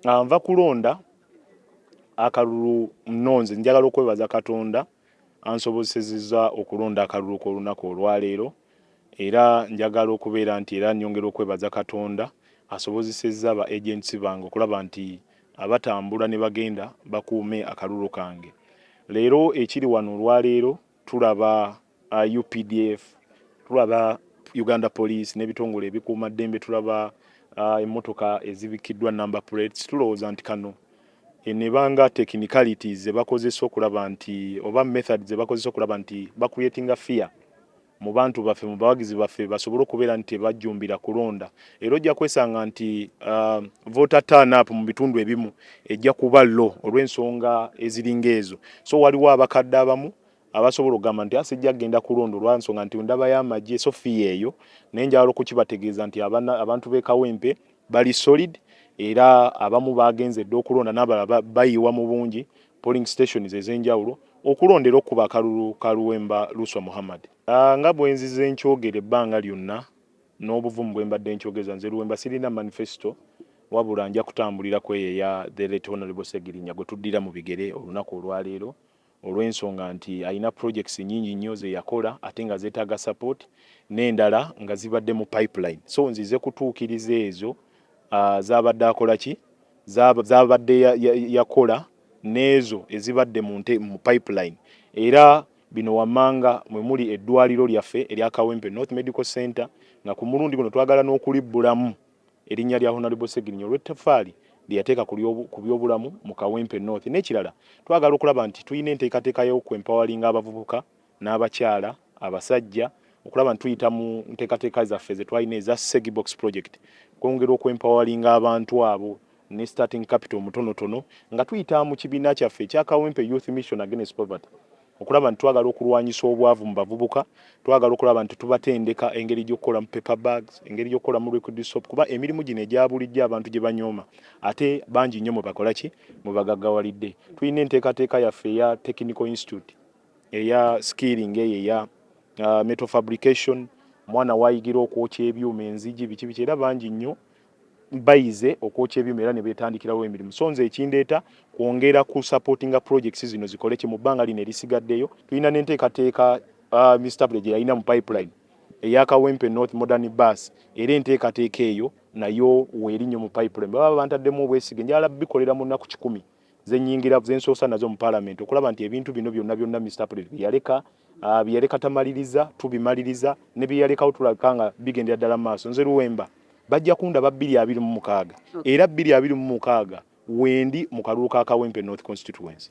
Nva kulonda akalulu nnonze. Njagala okwebaza Katonda ansobozesezza okulonda akalulu k'olunaku olwaleero, era njagala okubeera nti era nyongera okwebaza Katonda asobozesezza ba agents bange okulaba nti abatambula ne bagenda bakuume akalulu kange. Leero ekiri wano olwaleero tulaba UPDF, tulaba Uganda Police n'ebitongole ebikuuma ddembe, tulaba emmotoka ezibikiddwa number plates. Tulowooza nti kano enebanga technicalities ze bakozesa okulaba nti oba methods ze bakozesa okulaba nti bacreatinga fear mu bantu baffe, mu bawagizi baffe, basobole okubeera nti tebajjumbira kulonda. Era ojja kwesanga nti voter turn up mu bitundu ebimu ejja kuba low olw'ensonga eziringa ezo. So waliwo abakadde abamu abasobola okugamba nti asijja kugenda kulonda olw'ensonga nti ndabayo amagye, so fear eyo. Naye njagala okukibategeeza nti abantu b'e Kawempe bali solid, era abamu bagenze dda okulonda n'abalala bayiwa mu bungi polling stations ez'enjawulo okulondera okuba akalulu ka Luwemba Luswa Muhammad. Nga bwe nzize nkyogera ebbanga lyonna n'obuvumu bwe mbadde nkyogeza, nze Luwemba sirina manifesto, wabula nja kutambulira ku eyo eya the late Honorable Segirinya gwe tuddira mu bigere olunaku olwaleero, olw'ensonga nti alina projects nnyingi nnyo ze yakola ate nga zeetaaga support, n'endala nga zibadde mu pipeline. So nzize kutuukiriza ezo zabadde akola ki, zabadde yakola n'ezo ezibadde mu pipeline. Era bino wammanga mwe muli eddwaliro lyaffe erya Kawempe North Medical Center, nga ku mulundi guno twagala n'okulibbulamu erinnya lya Honorable Segirinya olw'ettaffaali lye yateeka ku byobulamu mu Kawempe North. N'ekirala, twagala okulaba nti tulina enteekateeka y'okwempoweringa abavubuka n'abakyala, abasajja, okulaba nti tuyita mu nteekateeka zaffe ze twalina eza Segibox Project kwongera okwempoweringa abantu abo ne starting capital omutonotono, nga tuyita mu kibiina kyaffe ekya Kawempe Youth Mission Against Poverty, okulaba nti twagala okulwanyisa obwavu mu bavubuka. Twagala okulaba nti tubatendeka engeri gy'okukola mu paper bags, engeri gy'okukola mu liquid soap, kuba emirimu gino egya bulijjo abantu gye banyooma ate bangi nnyo mwe bakola ki, mwe bagaggawalidde. Tulina enteekateeka yaffe eya Technical Institute eya skilling, eyo eya metal fabrication, omwana wayigira okwokya ebyuma, enzigi, biki biki, era bangi nnyo bayize okwokya ebyuma era ne beetandikirawo emirimu. So nze ekindeeta kwongera ku supportinga projects zino zikole ki mu bbanga lino erisigaddeyo. Tulina n'enteekateeka Mr President gye yalina mu pipeline eya Kawempe North Modern Bus, era enteekateeka eyo nayo weeri nnyo mu pipeline. Baba bantaddemu obwesige, njagala bikolera mu nnaku 100 zenyingira zensoosa nazo mu parliament, okulaba nti ebintu bino byonna byonna Mr President byeyaleka byeyaleka tamaliriza tubimaliriza, ne byeyalekawo tulabika nga bigendera ddala mu maaso. Nze Luwemba bajja kundaba 2026, era 2026 wendi mu kalulu ka Kawempe North Constituency.